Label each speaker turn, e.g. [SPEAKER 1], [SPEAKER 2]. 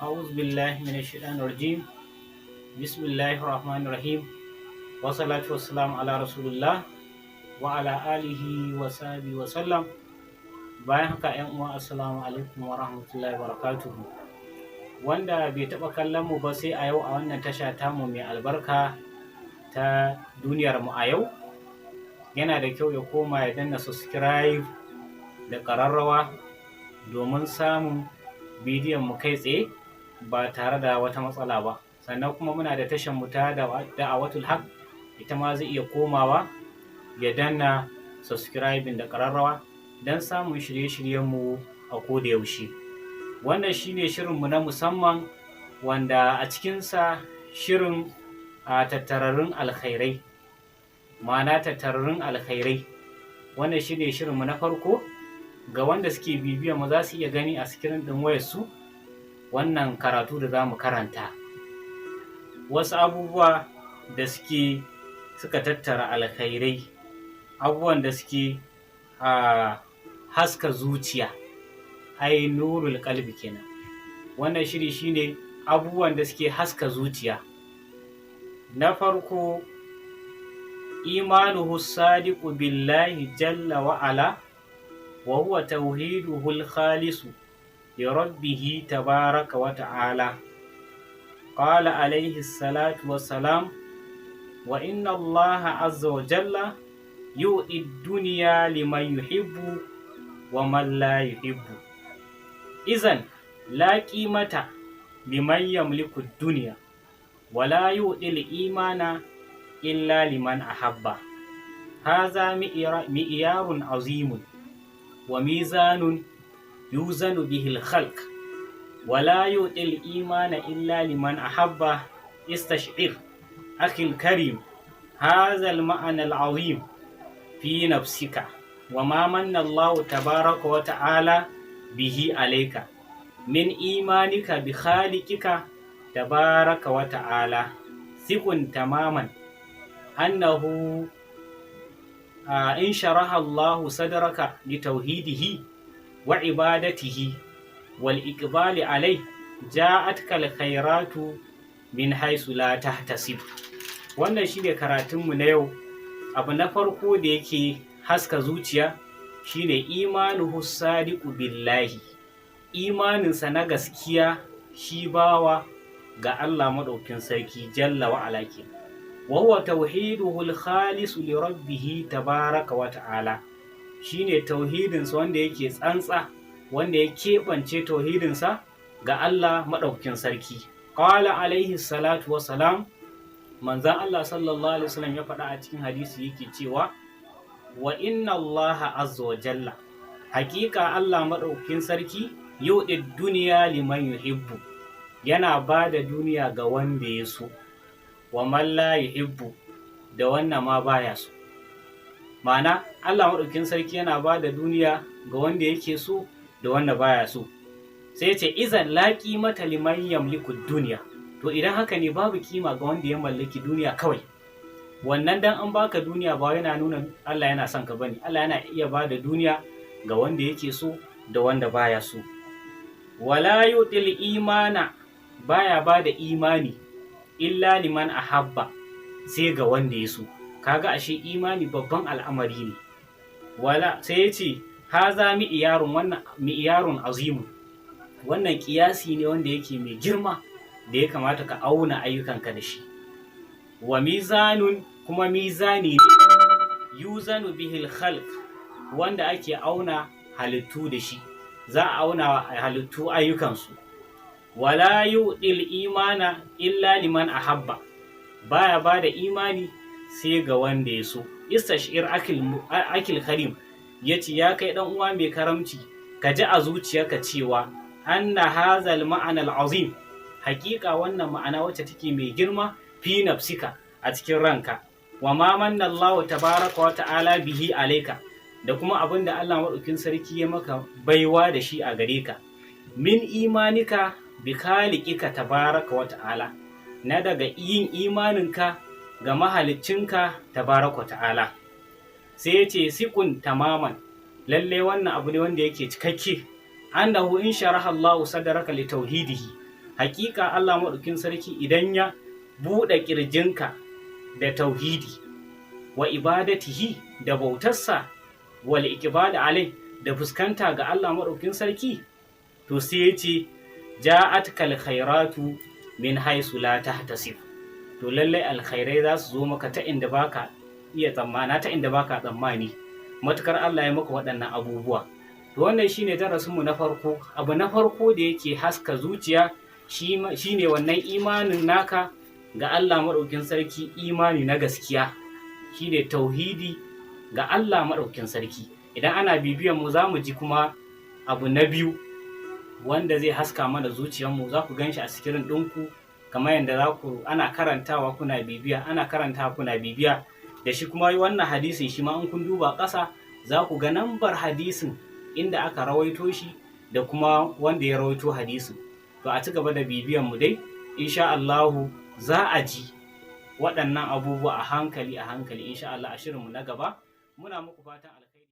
[SPEAKER 1] أعوذ بالله من الشيطان الرجيم. بسم الله الرحمن الرحيم، والصلاة والسلام على رسول الله وعلى آله وصحبه وسلم. Bayan haka, 'yan uwa, assalamu alaikum wa rahmatullahi wa barakatuhu. Wanda bai taɓa kallon mu ba sai a yau a wannan tasha tamu mai albarka ta Duniyar Mu a Yau, yana da kyau ya koma ya danna subscribe da ƙararrawa domin samun bidiyon mu kai tsaye ba tare da wata matsala ba. Sannan kuma muna da tashar mu ta Da'awatul Haq, ita ma zai iya komawa ya danna subscribing da ƙararrawa don samun shirye-shiryen mu a koda yaushe. Wannan shine shirinmu na musamman wanda a cikinsa shirin a tattararrun alkhairai, ma'ana tattararrun alkhairai. Wannan shine shirinmu na farko. Ga wanda suke bibiyan mu, za su iya gani a screen ɗin wayarsu wannan karatu da za mu karanta. Wasu abubuwa da suke suka tattara alkhairai, abubuwan da suke a haska zuciya, ai nurul qalbi kenan. Wannan shiri shine abubuwan da suke haska zuciya. Na farko, imanuhu sadiqu billahi jalla wa ala, wa huwa tauhiduhu al-khalisu li rabbih tabaraka wa ta'ala. Qala alayhi salatu wassalam: wa inna Allaha azza wa jalla yu'ti dunya liman yuhibbu wa man la yuhibbu. Izan la qimata liman yamliku dunya, wa la yu'ti al-imana illa liman ahabba. Haza mi'yarun azimun wa mizanun yuzanu bihi al-khalq. Wa la yu'ti al-imana illa liman ahabba. Istash'ir akhi al-karim hadha al-ma'na al-azim fi nafsika wa ma manna Allah tabaraka wa ta'ala bihi alayka min imanika bi khaliqika tabaraka wa ta'ala. Thiqun tamaman annahu in sharaha Allahu sadraka li tauhidihi wa ibadatihi wal iqbali alai, ja'atka al khairatu min haisu la tahtasib. Wannan shine karatunmu na yau. Abu na farko da yake haska zuciya shine imanuhu sadiqu billahi, imaninsa na gaskiya shi bawa ga Allah maɗaukin sarki jalla wa ala ke, wa huwa tauhiduhu al-khalis li rabbih tabaraka wa ta'ala. Shine tauhidinsa wanda yake tsantsa, wanda ya keɓance tauhidinsa ga Allah maɗaukin sarki. Qala alaihi salatu wa salam, manzon Allah sallallahu alaihi wasallam ya faɗa a cikin hadisi, yake cewa: wa inna Allaha azza wa jalla, haƙiƙa Allah maɗaukin sarki, yu'ti duniya liman yuhibbu, yana ba da duniya ga wanda ya so, wa man la yuhibbu, da wannan ma baya so. Ma'ana, Allah maɗaukin sarki yana ba da duniya ga wanda yake so da wanda baya so. Sai ce: izan la qimata liman yamliku duniya. To idan haka ne, babu kima ga wanda ya mallaki duniya kawai. Wannan dan an baka duniya ba yana nuna Allah yana son ka bane. Allah yana iya ba da duniya ga wanda yake so da wanda baya so. Wala yu'til imana, baya ba da imani, illa liman ahabba, sai ga wanda ya so. Kaga ashe imani babban al'amari ne. Wala sai ya ce: haza mi'yarun, wannan mi'yarun azimun, wannan kiyasi ne wanda yake mai girma da ya kamata ka auna ayyukanka da shi. Wa mizanun, kuma mizani ne, yuzanu bihil khalq, wanda ake auna halittu da shi, za a auna halittu ayyukansu. Wala yu'til imana illa liman ahabba, baya ba da imani sai ga wanda ya so. Istash'ir akhil karim, yace ya kai dan uwa mai karamci, ka ji a zuciyarka cewa anna hazal ma'ana azim, hakika wannan ma'ana wacce take mai girma, fi nafsika, a cikin ranka, wa ma manna Allah tabaraka wa ta'ala bihi alayka, da kuma abin da Allah maɗaukin sarki ya maka baiwa da shi a gare ka, min imanika bi khaliqika tabaraka wa ta'ala, na daga yin imaninka ga mahaliccinka tabaraka wa ta'ala. Sai ya ce: siqun tamaman, lalle wannan abu ne wanda yake cikakke, annahu in sharaha Allahu sadraka li tauhidihi, Hakika Allah maɗaukin sarki idan ya buɗe ƙirjinka da tauhidi wa ibadatihi da bautarsa wal iqbal alai da fuskanta ga Allah maɗaukin sarki, to sai ya ce ja'atkal khairatu min haisu la tahtasib. To lallai alkhairai za su zo maka ta inda baka iya tsammana, ta inda baka tsammani, matukar Allah ya maka waɗannan abubuwa. To wannan shine darasinmu na farko. Abu na farko da yake haska zuciya shine wannan imanin naka ga Allah maɗaukin sarki, imani na gaskiya, shine tauhidi ga Allah maɗaukin sarki. Idan ana bibiyan mu, za mu ji kuma abu na biyu wanda zai haska mana zuciyarmu. Za ku gan shi a screen ɗinku kamar yadda za ku ana karantawa kuna bibiya, ana karantawa kuna bibiya da shi. Kuma wannan hadisin shi ma in kun duba ƙasa za ku ga nambar hadisin, inda aka rawaito shi da kuma wanda ya rawaito hadisin. To a ci gaba da bibiyan mu dai, insha Allahu za a ji waɗannan abubuwa a hankali a hankali, insha Allah, a shirinmu na gaba. Muna muku fatan alkhairi.